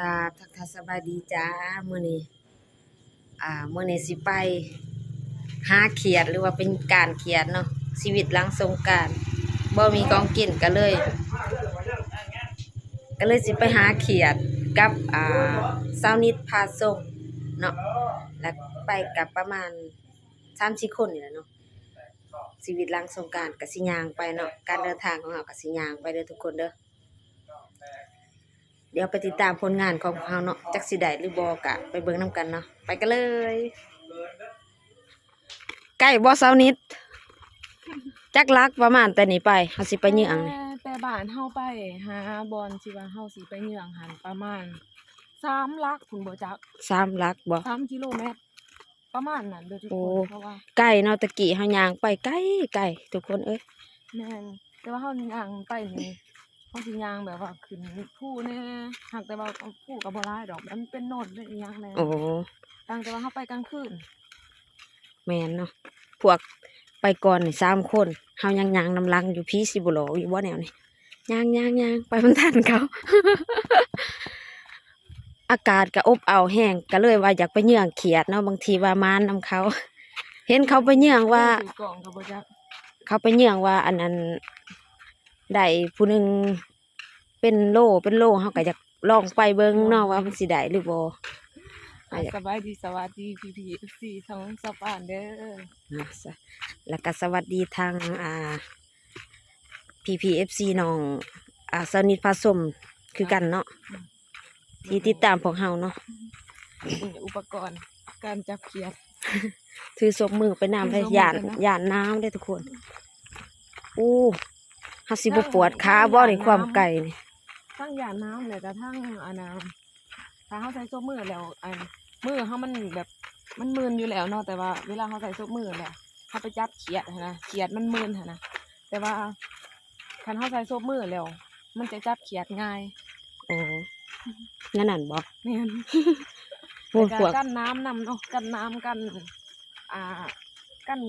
ກາບທັກທາຍສະບາຍດີຈ້າ. ມື້ນີ້ ອ່າ ມື້ນີ້ຊິໄປຫາຂຽດ ຫຼືວ່າເປັນການຂຽດເນາະ, ຊີວິດຫຼັງສົງການ ບໍ່ມີຂອງກິນ ກະເລີຍ ກະເລີຍຊິໄປຫາຂຽດກັບ ອ່າ ສາວນິດພາຊົມເນາະ, ແລ້ວໄປກັບປະມານສາມສີ່ຄົນນີ້ແຫຼະເນາະ. ຊີວິດຫຼັງສົງການກະຊິຍ່າງໄປເນາະ, ການເດີນທາງຂອງເຮົາກະຊິຍ່າງໄປເດີທຸກຄົນເດີ. ດຽວໄປຕິດຕາມຜົນງານຂອງພວກເຮົາເນາະ, ຈັກຊິໄດ້ຫຼືບໍ່ ກະໄປເບິ່ງນຳກັນເນາະ, ໄປກັນເລີຍ. ໃກ້ບໍ່ສາວນິດ? ຈັກຫຼັກປະມານແຕ່ນີ້ໄປ ເຮົາຊິໄປເຍືອງນີ້? ແຕ່ ແຕ່ບ້ານເຮົາໄປຫາບ່ອນທີ່ວ່າເຮົາຊິໄປເຍືອງຫັ້ນ ປະມານສາມຫຼັກພຸ້ນບໍ່ຈັກ. ສາມຫຼັກບໍ່? ສາມກິໂລແມັດ ປະມານນັ້ນເດີທຸກຄົນ. ໂອ້ ເພາະວ່າໄກເນາະ, ແຕ່ກີ້ເຮົາຍ່າງໄປໄກໆ ທຸກຄົນເອີຍ. ແມ່ນ ແຕ່ວ່າເຮົາຍ່າງໄປນີ້ ເຮົາຊິຍ່າງແບບວ່າຂຶ້ນພູແດ່, ຫາກແຕ່ວ່າພູກະບໍ່ຫຼາຍດອກ, ມັນເປັນໂນນເປັນອີ່ຫຍັງແດ່. ໂອ້ ຕ່າງແຕ່ວ່າເຮົາໄປກາງຄືນ. ແມ່ນເນາະ, ພວກໄປກ່ອນນີ້ສາມຄົນ ເຮົາຍັງຍ່າງນຳຫຼັງຢູ່, ຜີຊິບໍ່ຫຼອກຢູ່ບໍ່ແນວນີ້? ຍ່າງໆໆ ໄປບໍ່ທັນເຂົາ. ອາກາດກະອົບເອົາແຮງ ກະເລີຍວ່າຢາກໄປເຍືອງຂຽດເນາະ, ບາງທີວ່າໝານນຳເຂົາ. ເຫັນເຂົາໄປເຍືອງວ່າ ເຂົາໄປເຍືອງວ່າອັນນັ້ນ ໄດ້ຜູ້ໜຶ່ງເປັນໂລເປັນໂລ, ເຮົາກະຢາກລອງໄປເບິ່ງເນາະ ວ່າມັນຊິໄດ້ຫຼືບໍ່. ອ່າ ສະບາຍດີ ສະຫວັດດີພີ່ໆ ເອັຟຊີ ທາງສະປານເດີ. ອ່າ ແລ້ວກະສະຫວັດດີທາງ ອ່າ ພີ່ໆ ເອັຟຊີ ນ້ອງ ອ່າ ສາວນິດພາຊົມຄືກັນເນາະ ທີ່ຕິດຕາມພວກເຮົາເນາະ. ອຸປະກອນການຈັບຂຽດ ຖືສົບມືໄປນຳເລີຍ ຢ້ານ ຢ້ານນ້ຳເດ້ທຸກຄົນ. ໂອ້ ເຮົາຊິບໍ່ປວດຂາບໍ່ນີ້ ຄວາມໄກນີ້? ທັງຢ້ານນ້ຳ ແລ້ວກະທັງອັນນ່າ ຖ້າເຮົາໃສ່ສົບມືແລ້ວ ອັນ ມືເຮົາມັນແບບ ມັນມື່ນຢູ່ແລ້ວເນາະ, ແຕ່ວ່າເວລາເຮົາໃສ່ສົບມືແລ້ວ ເຮົາໄປຈັບຂຽດຫັ້ນນະ ຂຽດມັນມື່ນຫັ້ນນະ, ແຕ່ວ່າຄັນເຮົາໃສ່ສົບມືແລ້ວ ມັນຈະຈັບຂຽດງ່າຍ. ໂອ້ ແນວນັ້ນບໍ່? ແມ່ນ. ໂອ້ ແລ້ວກະກັນນ້ຳນຳເນາະ, ກັນນ້ຳ ກັນ ອ່າ ກັນ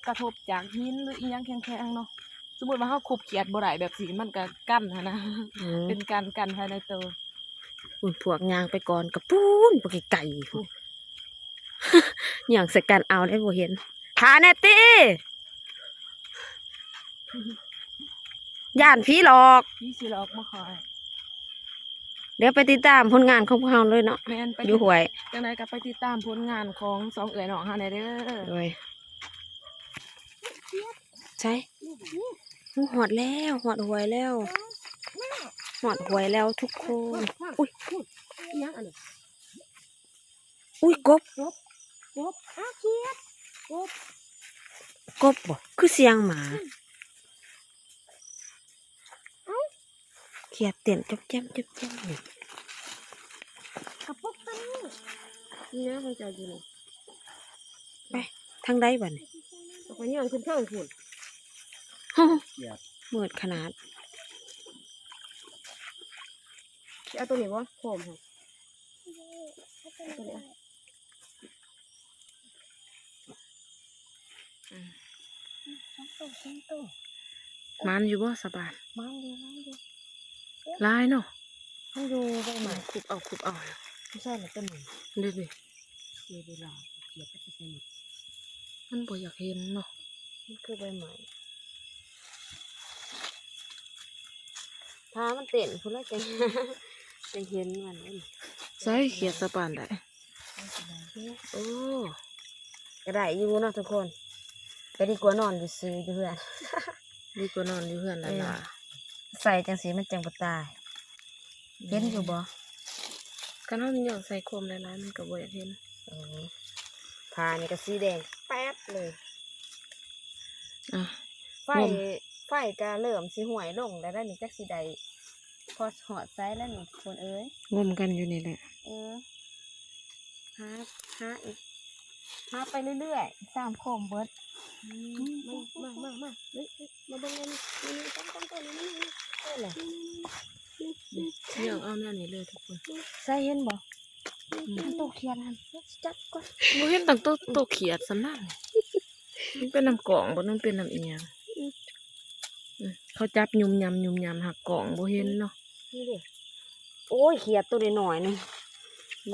ກະທົບຈາກຫີນ ຫຼື ອີ່ຫຍັງແຂງໆເນາະ. ສົມມຸດວ່າເຮົາຄຸບຂຽດບໍ່ໄດ້ແບບຊີ້ ມັນກະກັນຫັ້ນນະ. ອືມ ເປັນການກັນພາຍໃນໂຕ. ພຸ້ນ ພວກຍ່າງໄປກ່ອນກະພຸ້ນ ໄປໄກໆ ພຸ້ນ ຍ່າງໃສ່ກັນເອົາໄດ້ບໍ່ເຫັນ. ຖ້າແນ່ຕິ ຢ້ານຜີຫຼອກ ຜີຊິຫຼອກມາຂ້ອຍ. ດຽວໄປຕິດຕາມຜົນງານຂອງພວກເຮົາເລີຍເນາະ. ແມ່ນ ໄປ ຢູ່ຫ້ວຍ ຈັ່ງໃດກະໄປຕິດຕາມຜົນງານຂອງສອງເອື້ອຍນ້ອງເຮົາແດ່ເດີ. ໂດຍ ໃສ? ໂອ້ ຮອດແລ້ວ ຮອດຫ້ວຍແລ້ວ ຮອດຫ້ວຍແລ້ວທຸກຄົນ. ອຸ້ຍ ອີ່ຫຍັງອັນນີ້? ອຸ້ຍ ກົບ ກົບ ກົບ ອ້າວ ຂຽດ ກົບ ກົບບໍ່? ຄືສຽງໝາ. ເອົ້າ ຂຽດເຕັ້ນຈອມແຈມ ຈອມແຈມຢູ່. ກະປຸກຕົວນີ້ ນີ້ນະ ຂອງເຈົ້າຢູ່ນີ້. ໄປທາງໃດບາດນີ້? ເອົາໄປຍ່າງຂຶ້ນເທິງພຸ້ນ. ໂອ້ ຂຽດ ມືດຂະໜາດ. ຊິເອົາຕົວນີ້ບໍ່? ໂຄມຫັ້ນ ຕົວນີ້. ອືມ ສອງໂຕ ສອງໂຕ. ໝານຢູ່ບໍ່ສະບານ? ໝານຢູ່ ໝານຢູ່. ຫຼາຍເນາະ. ມັນຢູ່ໃບໄມ້ ຄຸບເອົາ ຄຸບເອົາ. ບໍ່ໃຊ່ລະ ຕົວນີ້ ເດ້ໆ ຂຽດໄປໃສໝົດ? ມັນບໍ່ຢາກເຫັນເນາະ. ມັນຄືໃບໄມ້ ຖ້າມັນເຕັ້ນພຸ້ນລະ ຈັ່ງ ຈັ່ງເຫັນມັນ. ໃສ່ຂຽດສະປານໄດ້. ໂອ້ ກະໄດ້ຢູ່ເນາະທຸກຄົນ, ກະດີກວ່ານອນຢູ່ຊື່ຢູ່ເຮືອນ ດີກວ່ານອນຢູ່ເຮືອນ. ເອີ ຫຼາຍໆ ໃສ່ຈັ່ງຊີ້ມັນຈັ່ງບໍ່ຕາຍ. ເຫັນຢູ່ບໍ່? ຄັນເຮົາຍ່າງໃສ່ຄວາມຫຼາຍໆ ມັນກະບໍ່ຢາກເຫັນ. ເອີ ຜ້ານີ້ກະສີແດງແປັດເລີຍ. ອ່ະ ໄຟ ງົມ ໄຟກະເລີ່ມຊິຫ້ວຍລົງແລ້ວເດ້ນີ້, ຈັກຊິໄດ້ພໍດຮອດໃສແລ້ວນີ້ຄົນເອີຍ. ງົມກັນຢູ່ນີ້ແຫຼະ. ເອີ ຫາ ຫາອີກ ຫາໄປເລື້ອຍໆ ສາມໂຄມເບິດ. ອືມ ມາ ມາ ມາ ມາເບິ່ງອັນນີ້ ນີ້ ນີ້ ນີ້ ນີ້ ນີ້ແຫຼະ. ເລືອກເອົາແນວນີ້ເລີຍທຸກຄົນ. ໃສເຫັນບໍ່? ອືມ ອັນໂຕຂຽດຫັ້ນ ຈັບກ່ອນ. ບໍ່ເຫັນຕັ້ງໂຕ ໂຕຂຽດສ່ຳນັ້ນ. ມັນເປັນນຳກ້ອງບໍ່ ມັນເປັນນຳອີ່ຫຍັງ? ອືມ ອືມ ເຂົາຈັບຫຍຸມຫຍຳ ຫຍຸມຫຍຳ ຫາກກ້ອງບໍ່ເຫັນເນາະ. ນີ້ເດ້. ໂອ້ຍ ຂຽດໂຕນ້ອຍໆ ນີ້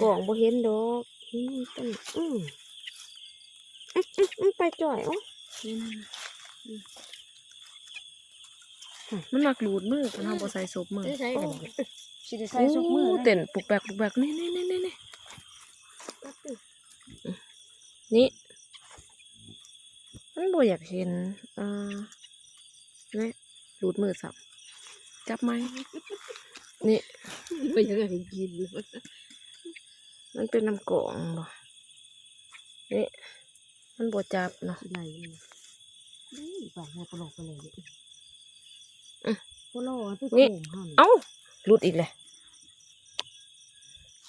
ກ້ອງບໍ່ເຫັນດອກ. ນີ້ ນີ້ ໂຕນີ້ ອື ອື ອື ໄປຈ່ອຍ. ໂອ້ຍ ມັນມັກລູດມື ຄັນເຮົາບໍ່ໃສ່ສົບມື. ຊິໄດ້ໃສ່ສົບມື ໂອ້ ຊິໄດ້ໃສ່ສົບມື. ໂອ້ ເຕັ້ນປຸກແປກ ປຸກແປກ. ນີ້ ນີ້ ນີ້ ນີ້ ນີ້ ນີ້ ມັນບໍ່ຢາກເຫັນ. ເອີ ນີ້ ລູດມືຊ້ຳ. ຈັບໃໝ່. ນີ້ ບໍ່ຢາກໃຫ້ກິນ. ມັນເປັນນຳກ້ອງບໍ? ນີ້ ມັນບໍ່ຈັບເນາະ. ໄດ້ຢູ່. ນີ້ ປາກຫົວປະຫຼອກປະແຫຼກ. ອື ບໍ່ລໍຕິດ ນີ້ ໂຄ້ງເຮົານີ້. ເອົ້າ ຫຼຸດອີກແລ້ວ.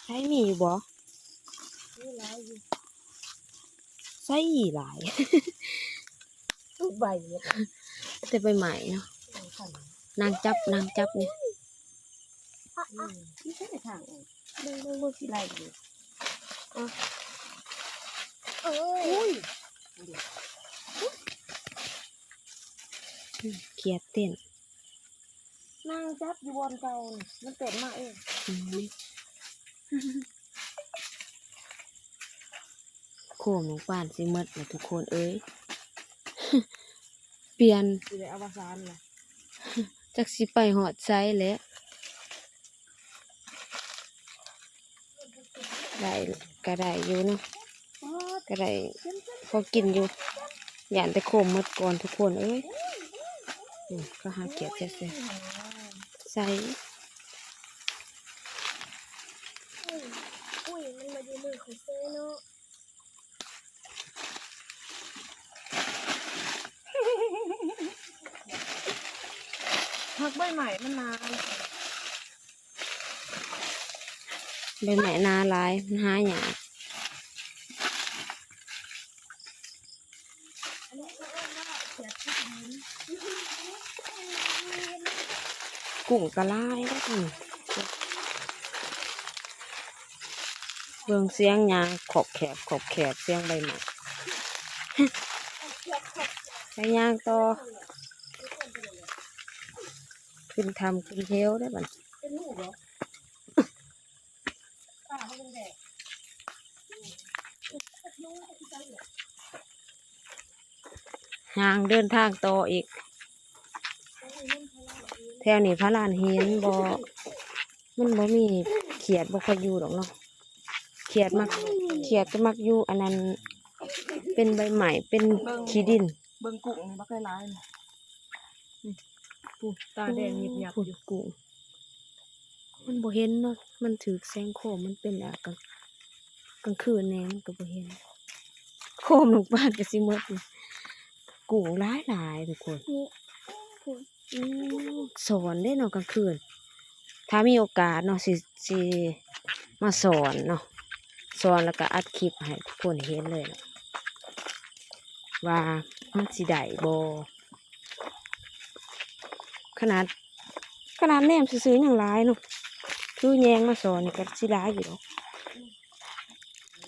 ໃສ ມີຢູ່ບໍ? ມີຫຼາຍຢູ່. ໃສຫຼາຍ? ທຸກໃບເບິດ ແຕ່ໃບໄມ້ເນາະ. ເອີ ນາງຈັບ ນາງຈັບນີ້. ອືມ ນີ້ໃຊ້ທາງອອກ. ເບິ່ງ ເບິ່ງ ເບິ່ງ ຊິໄລ່ຢູ່. ເອົາ ໂອ້ຍ ຂຽດເຕັ້ນ. ນາງຈັບຢູ່ບ່ອນເກົ່ານີ້ ມັນເຕັ້ນມາເອງ. ອືມ ໂຄມຂອງປານຊິໝົດແລ້ວທຸກຄົນເອີຍ. ປ່ຽນ ຊິໄດ້ອະວະສານລະ ຈັກຊິໄປຮອດໃສແຫຼະ. ໄດ້ ກະໄດ້ຢູ່ເນາະ ກະໄດ້ພໍກິນຢູ່. ຢ້ານແຕ່ໂຄມໝົດກ່ອນທຸກຄົນເອີຍ. ອື ເຂົາຫາຂຽດແຊະໆ. ໃສ? ອຸ້ຍ ມັນມາຢູ່ມືຂ້ອຍເຊີຍເນາະ. ຫາກໃບໄມ້ມັນໜາ ໃບໄມ້ໜາຫຼາຍ ມັນຫາຍາກ. ກຸ້ງກະຫຼາຍເດ້. ເບິ່ງສຽງຍ່າງຂອບແຂບ ຂອບແຂບ ສຽງໃບໄມ້. ໄປຍ່າງຕໍ່ ຂຶ້ນຖ້ຳຂຶ້ນເຫວເດ້ບັດນີ້. ຍ່າງເດີນທາງຕໍ່ອີກ. ແຖວນີ້ພະລານຫີນບໍ່ ມັນບໍ່ມີ ຂຽດບໍ່ຄ່ອຍຢູ່ດອກເນາະ. ຂຽດມັກ ຂຽດຈະມັກຢູ່ອັນນັ້ນ ເປັນໃບໄມ້ ເປັນ ເບິ່ງ ຂີ້ດິນ. ເບິ່ງກຸ້ງນີ້ບັກຫຼາຍໆ ນີ້ ນີ້ ຕາແດງຫຍິບຫຍັບຢູ່. ກຸ້ງ ມັນບໍ່ເຫັນເນາະ ມັນຖືກແສງໂຄມ ມັນເປັນ ອາ ກາງ ກາງຄືນແດ່ ມັນກໍບໍ່ເຫັນ. ໂຄມນ້ອງປານກໍຊິໝົດ. ກຸ້ງຫຼາຍໆ ທຸກຄົນ. ນີ້ ໂອ້ ສອນເດ້ເນາະກາງຄືນ. ຖ້າມີໂອກາດເນາະ ຊິ ຊິມາສອນເນາະ ສອນແລ້ວກໍອັດຄລິບໃຫ້ທຸກຄົນເຫັນເລີຍເນາະ ວ່າມັນຊິໄດ້ບໍ່. ຂະໜາດ ຂະໜາດແນມຊື່ໆ ຍັງຫຼາຍເນາະ. ຄືແຍງມາສອນນີ້ກໍຊິຫຼາຍຢູ່ດອກ.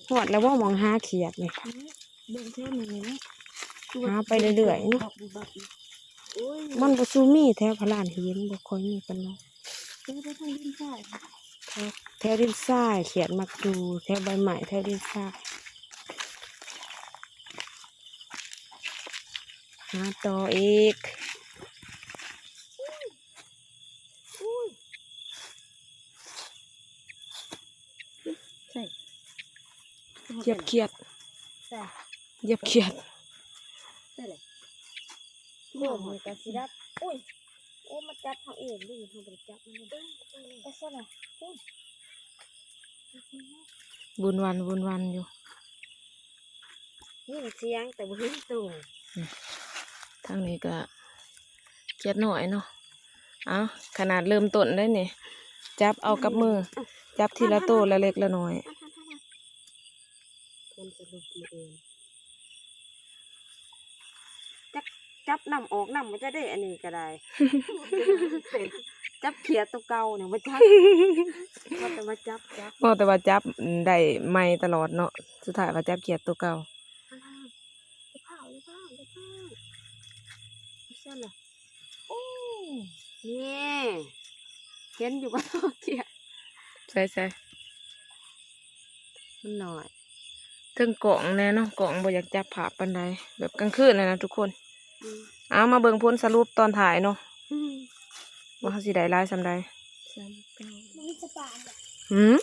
ຮອດແລ້ວບໍ່ ໝ່ອງຫາຂຽດນີ້? ເບິ່ງແຖວນີ້ແຫຼະ ຫາໄປເລື້ອຍໆ ເນາະ. ໂອ້ຍ ມັນບໍ່ສູ່ມີແຖວພະລານຫີນ ບໍ່ຄ່ອຍມີປານໃດ. ເອີ ໄປທາງດິນຊາຍ ແຖວ ແຖວດິນຊາຍ ຂຽດມັກຢູ່ແຖວໃບໄມ້ ແຖວດິນຊາຍ. ຫາຕໍ່ອີກ. ໃສ່ ຢຽບຂຽດ ໃສ່ ຢຽບຂຽດ. ໃສ່ເລີຍ ໂອ້ ມັນກະຊິດັບ. ໂອ້ຍ ໂອ້ ມາຈັບເຮົາເອງເດ້ ເຮົາບໍ່ໄດ້ຈັບມັນເດ້. ເອີ ເອີ ເອີ ໄປຊະລະ. ໂອ້ຍ ວຸ່ນວັນ ວຸ່ນວັນຢູ່. ຍິນສຽງແຕ່ບໍ່ເຫັນໂຕ. ອືມ ທາງນີ້ກະຂຽດນ້ອຍເນາະ. ເອົ້າ ຂະໜາດເລີ່ມຕົ້ນເດ້ນີ້ ຈັບເອົາກັບມື ອືມ ຈັບທີລະໂຕ ລະເລັກລະນ້ອຍ. ມັນສະຫຼຸບມື້ອື່ນ ຈັກ ຈັບນ້ຳອອກນ້ຳບໍ່ຈັກເດ້. ອັນນີ້ກໍໄດ້ ຈັບຂຽດໂຕເກົ່ານີ້ບໍ່ຈັກ ວ່າແຕ່ວ່າຈັບ ຈັບ ເວົ້າແຕ່ວ່າຈັບໄດ້ໃໝ່ຕະຫຼອດເນາະ ສຸດທ້າຍວ່າຈັບຂຽດໂຕເກົ່າ. ຢ່າພ້າວ ຢ່າພ້າວ ຢ່າພ້າວ ຊັ້ນລະ. ໂອ້ ນີ້ ເຫັນຢູ່ບໍ່ຂຽດ? ໃສ່ໆ ມັນນ້ອຍ ເທິງກ້ອງແດ່ເນາະ ກ້ອງບໍ່ຢາກຈັບພາບປານໃດ ແບບກາງຄືນຫັ້ນນະທຸກຄົນ. ອືມ ເອົາ ມາເບິ່ງຜົນສະຫຼຸບຕອນທ້າຍເນາະ ອືມ ວ່າເຮົາຊິໄດ້ຫຼາຍສ່ຳໃດ. ສ່ຳເກົ່າ. ຫືມ?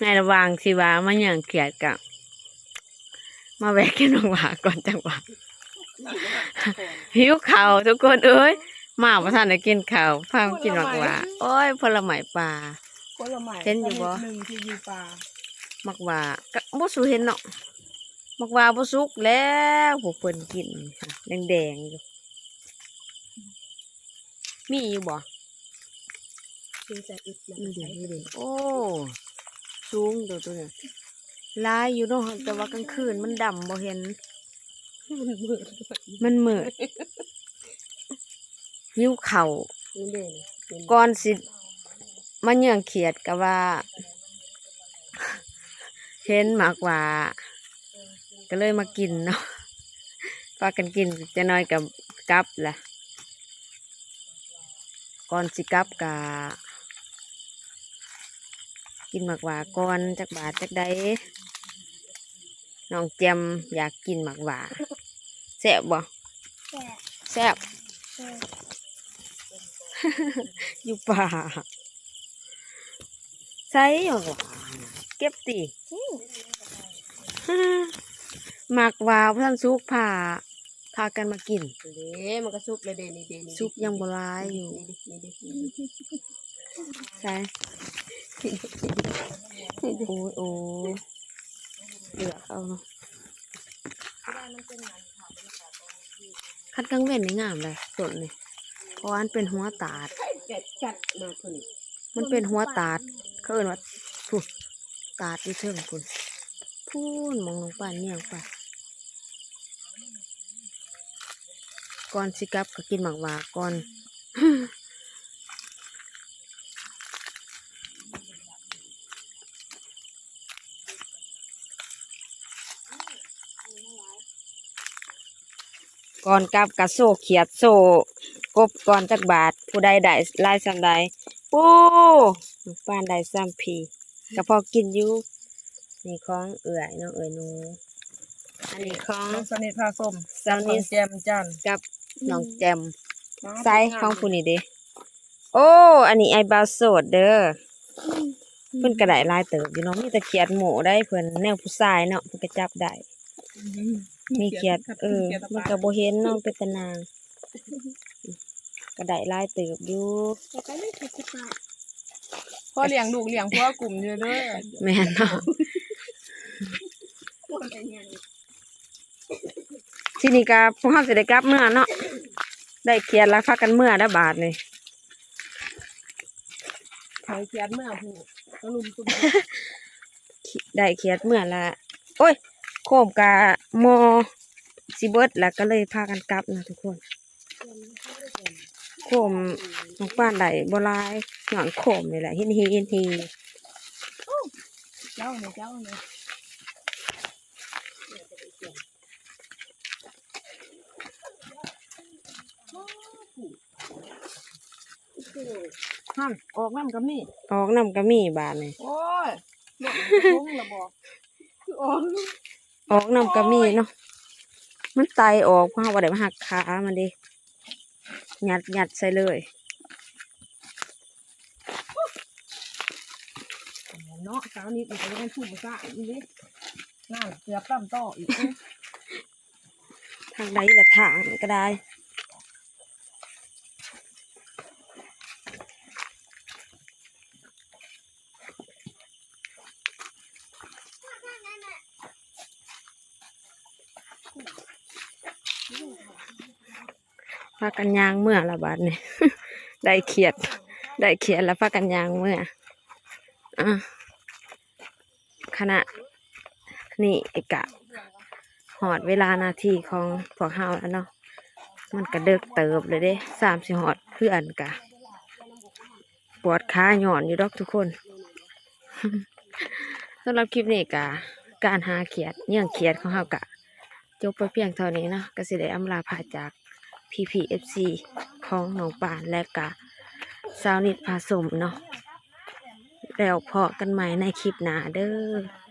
ໃນລະຫວ່າງທີ່ວ່າມາຍ່າງຂຽດກະ ມາແວະກິນໝາກຫວ້າກ່ອນຈັກບາດ. ຫິວເຂົ້າທຸກຄົນເອີຍ ມາບໍ່ທັນໄດ້ກິນເຂົ້າ ພາມາກິນໝາກຫວ້າ. ຜົນລະໄມ້ ໂອ້ຍ ຜົນລະໄມ້ປ່າ ຜົນລະໄມ້ ເຫັນຢູ່ບໍ່? ຊະນິດໜຶ່ງທີ່ຢູ່ປ່າ ໝາກຫວ້າກະບໍ່ສູ່ເຫັນເນາະ. ໝາກຫວ້າບໍ່ສຸກແລ້ວ ພວກເພິ່ນກິນແດງໆຢູ່. ມີຢູ່ບໍ່? ມີແຕ່ອຶດ ນີ້ເດ້ ນີ້ເດ້. ໂອ້ ສູງໂຕ ໂຕນີ້ ຫຼາຍຢູ່ເນາະ ແຕ່ວ່າກາງຄືນມັນດຳບໍ່ເຫັນ ມັນມືດ ຫິວເຂົ້າ. ນີ້ເດ້ ນີ້ເດ້ ກ່ອນຊິມາເຍືອງຂຽດກະວ່າ ເຫັນໝາກຫວ້າ ກະເລີຍມາກິນເນາະ ພາກັນກິນ ຈັກໜ້ອຍກະກັບລະ. ກ່ອນຊິກັບກະກິນໝາກຫວ້າກ່ອນ ຈັກບາດຈັກໃດ. ນ້ອງແຈ່ມຢາກກິນໝາກຫວ້າ ແຊບບໍ່? ແຊບ ແຊບ ແຊບ ຢູ່ປ່າ. ໃສໝາກຫວ້າ ເກັບຕິ. ອືມ ໝາກຫວ້າບໍ່ທັນສຸກ ພາ ພາກັນມາກິນ. ເດ້ ມັນກະສຸກແລ້ວເດ້ ນີ້ເດ້ ນີ້ ສຸກຍັງບໍ່ຫຼາຍຢູ່ ນີ້ເດ້ ນີ້ເດ້ ນີ້ເດ້. ໃສ? ໂອ້ຍ ໂອ້ຍ ເລືອກເອົາເນາະ. ຄັນກາງເວັນນີ້ງາມເດ້ຕົ້ນນີ້ ເພາະວ່າມັນເປັນຫົວຕາດ ຈັດມາພຸ້ນ ມັນເປັນຫົວຕາດ ເຂົາເອີ້ນວ່າ ພຸ້ນ ຕາດຢູ່ເທິງພຸ້ນ ພຸ້ນ ໝ່ອງນ້ອງປານຍ່າງໄປ. ກ່ອນຊິກັບກະກິນໝາກຫວ້າກ່ອນ. ກ່ອນກັບກະໂຊຂຽດໂຊກົບກ່ອນຈັກບາດ ຜູ້ໃດໄດ້ຫຼາຍສ່ຳໃດ. ໂອ້ ນ້ອງປານໄດ້ສ່ຳພີ້ ກະພໍກິນຢູ່. ນີ້ຂອງເອື້ອຍເນາະ ເອື້ອຍໜູ. ອັນນີ້ຂອງ ຂອງສາວນິດພາຊົມ ສາວນິດ ກັບນ້ອງແຈ່ມຈັນ ກັບນ້ອງແຈ່ມ. ໃສ ຂອງຜູ້ນີ້ເດ? ໂອ້ ອັນນີ້ອ້າຍບ່າວໂສດເດີ. ເພິ່ນກະໄດ້ຫຼາຍເຕີບຢູ່ເນາະ ມີແຕ່ຂຽດໂມ້ໄດ໋ ເພິ່ນແນວຜູ້ຊາຍເນາະ ເພິ່ນກະຈັບໄດ້. ມີຂຽດ ເອີ ມັນກະບໍ່ເຫັນເນາະ ເປັນຕານາງ. ກະໄດ້ຫຼາຍເຕີບຢູ່ ພໍລ້ຽງລູກລ້ຽງຜົວກຸ້ມຢູ່ເດີ. ແມ່ນເນາະ. ທີນີ້ກະພວກເຮົາຊິໄດ້ກັບເມືອເນາະ ໄດ້ຂຽດລະພາກັນເມືອລະບາດນີ້. ໃຜຂຽດເມືອຜູ້ ກະລຸມຕຸມ ໄດ້ຂຽດເມືອລະ. ໂອ້ຍ ໂຄມກະໝໍ້ຊິເບິດລະ ກະເລີຍພາກັນກັບນະທຸກຄົນ. ໂຄມນ້ອງປານໄດ້ບໍ່ຫຼາຍ ຍ້ອນໂຄມນີ້ແຫຼະ ຫີນຮີ ຫີນຮີ. ເຈົ້ານີ້ ເຈົ້ານີ້ ຫັ້ນ ອອກນຳກະມີ ອອກນຳກະມີບາດນີ້. ໂອ້ຍ ລົດກະທົງລະບໍ ຄືອອກ ອອກນຳກະມີເນາະ. ມັນໄຕ່ອອກ ເພາະເຮົາບໍ່ໄດ້ມາຫັກຂາມັນເດ ຍັດ ຍັດໃສ່ເລີຍ. ແມ່ນເນາະ ສາວນິດນີ້ກະຍັງຊຸ່ມຊະອີກເດ ນັ້ນ ເກືອບຕຳຕໍ່ອີກເດ. ທາງໃດລະ ທາງກະໄດ້. ພາກັນຍ່າງເມືອລະບາດນີ້ ໄດ້ຂຽດ ໄດ້ຂຽດລະພາກັນຍ່າງເມືອ. ອາ ຂະນະນີ້ກະຮອດເວລາໜ້າທີ່ຂອງພວກເຮົາລະເນາະ ມັນກະເດິກເຕີບແລ້ວເດ້ ສ່ຳຊິຮອດເຮືອນກະ ປວດຂາຍ້ອນຢູ່ດອກທຸກຄົນ. ສຳລັບຄລິບນີ້ກະ ການຫາຂຽດ ເຍືອງຂຽດຂອງເຮົາກະຈົບໄປພຽງເທົ່ານີ້ເນາະ ກະຊິໄດ້ອຳລາພາຈາກພີ່ໆ ເອັຟຊີ ຂອງນ້ອງປານ ແລະກະສາວນິດພາຊົມເນາະ. ແລ້ວພໍ້ກັນໃໝ່ໃນຄລິບໜ້າເດີ້.